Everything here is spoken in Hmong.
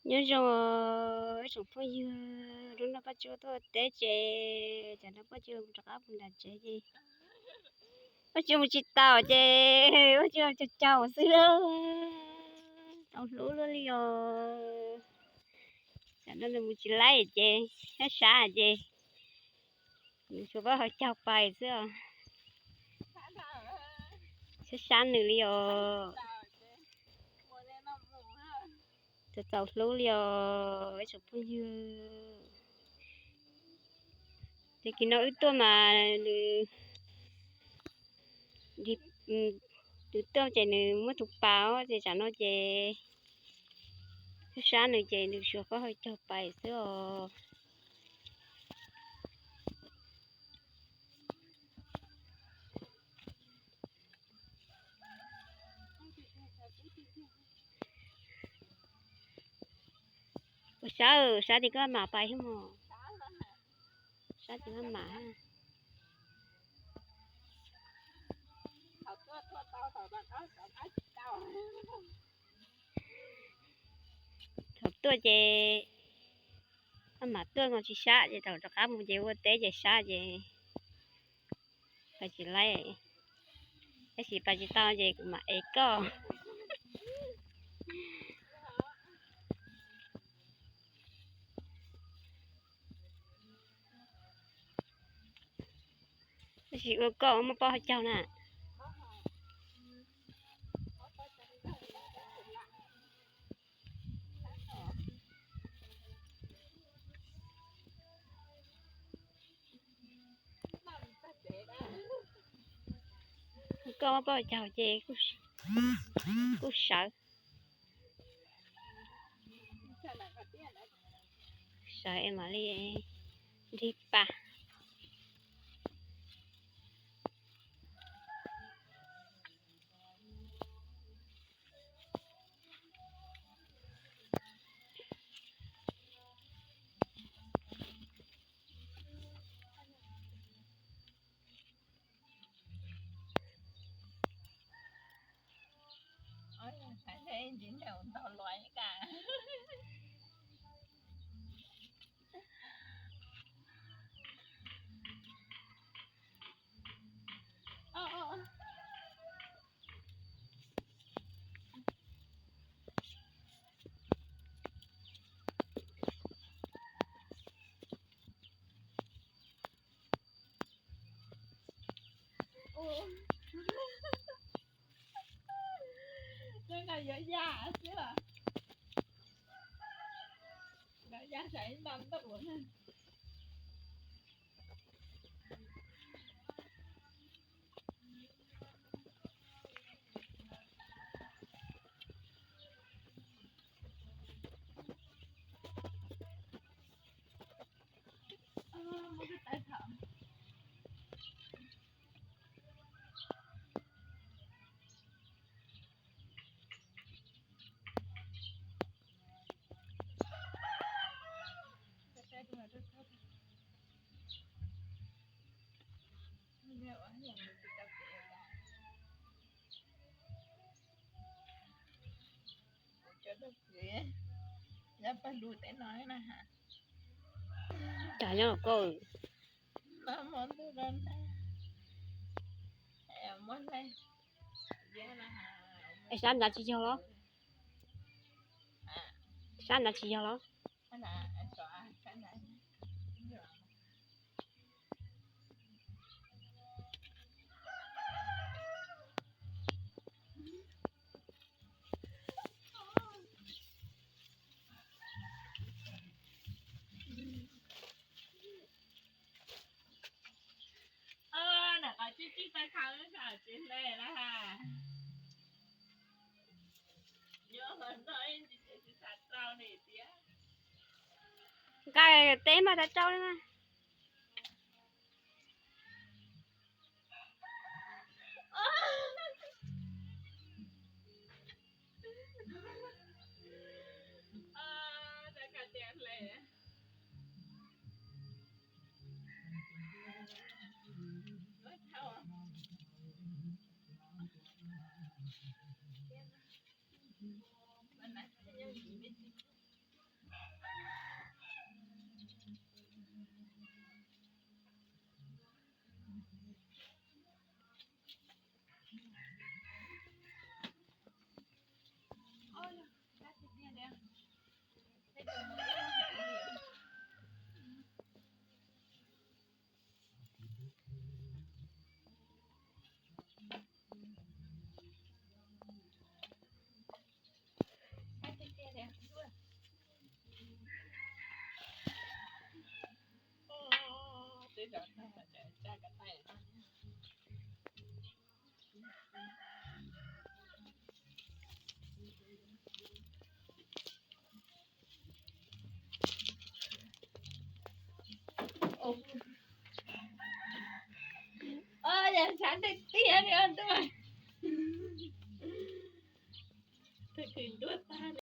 Nyob zoo ib tsoom phooj ywg, hnub no Paj Tsuab tuaj teb ces tsam no Paj Tsuab rov qab mus nram tsev ces Paj Tsuab mus tsis tau ces Paj Tsuab caug caug xwb, tau hlub luaj li os. Tsam no nws mus tsis laib ces sab sab ces nws tsuas pab ho caug pais xwb os. Sab sab nws li os. Txaus txaus hlub li os ib tsoom phooj ywg. Ces kis no wb tuaj mas nws, nws tuaj ces nws muab tus pas os, ces tsam no ces sab sab nws ces nws tsuas pab ho caug pais xwb os. Ua sab, sab ces koj mam pais thiab mog. Sab ces maj mam. Thaum tuaj ces maj mam tuaj, tsis sab ces thaum rov qab mus ces ua teb ces sab ces pais tsis laib. Tab sis pais tsis tau ces kuv mam ev koj. Tab sis ua koj muaj pob ho caug na. Koj muaj pob ho caug ces kuj sawv. Sawv es mam li nrig pas. Nyob nqa yuav yaj xwb os. Nqa yaj tsam ib nta ntuj na. Cov nyob koj. Es sab nrad tsis yog los? Sab nrad tsis yog los? Nram qab tsib tsib taw khau tsis hle na. Nqa teb mas rau rau li mas. Tiag tiag li os ntuj.